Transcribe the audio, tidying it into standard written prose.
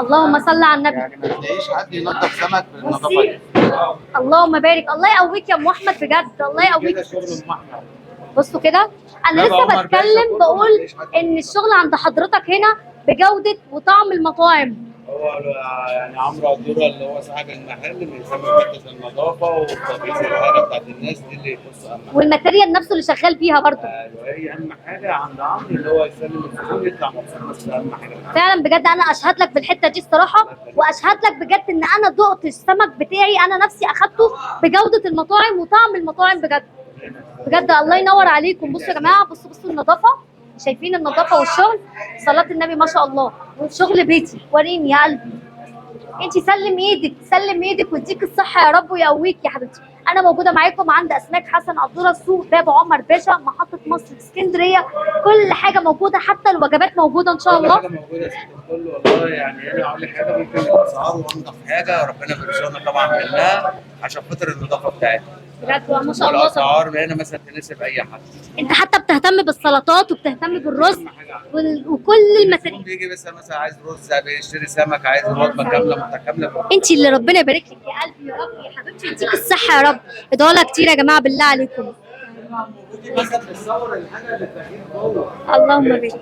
اللهم صل على النبي. يعني ما تلاقيش حد ينظف سمك بالنظافة دي. اللهم بارك، الله يقويك يا ام احمد بجد، الله يقويك. كده شغل ام احمد. بصوا كده، انا لا، لسه عمر باشا بتكلم كله ما بقول تلاقيش حد ان الشغل عند حضرتك هنا بجوده وطعم المطاعم. هو يعني عمرو قدوره اللي هو صاحب المحل بيهتم بحته النظافة والتبييض والحاجة بتاعت الناس دي اللي يخص اهم حاجة. وال material نفسه اللي شغال بيها برضه. ايوه، هي اهم حاجة عند عمرو اللي هو يسلم الزبون يطلع مبسوط، بس اهم حاجة. فعلا بجد انا اشهد لك بالحتة دي الصراحة، واشهد لك بجد ان انا دقت السمك بتاعي انا نفسي اخدته بجوده المطاعم وطعم المطاعم بجد بجد. الله ينور عليكم. بصوا يا جماعة، بصوا بصوا النظافة، شايفين النظافة والشغل، صلاة النبي ما شاء الله، وشغل بيتي. وريني يا قلبي انت، سلم ايدك، سلم ايدك ويديك الصحة يا رب ويقويك يا حبيبتي. انا موجودة معاكم عند اسماك حسن قدوره، سوق باب عمر باشا، محطة مصر اسكندرية. كل حاجة موجودة، حتى الوجبات موجودة ان شاء كل الله. حاجة موجودة يا ست الكل والله. يعني انا اقول لك حاجة، ممكن الاسعار وانضف حاجة ربنا بيرزقنا طبعا منها عشان خاطر النظافة بتاعتها. بجد ما شاء الله. والاسعار هنا مثلا تناسب اي حد. انت حتى بتهتم بالسلطات وبتهتم بالرز أهم حاجة عندنا. وكل الزبون المسائل. بيجي مثلا عايز رز، بيشتري سمك، عايز وجبة كاملة متكاملة. انت اللي ربنا يبارك لك يا قلبي يا رب يا حبيبتي، يديك الصحة يا رب. ادعوا لها كتير يا جماعة بالله عليكم. مثلا بتصور الحاجة اللي بتجيب جوه. اللهم بارك.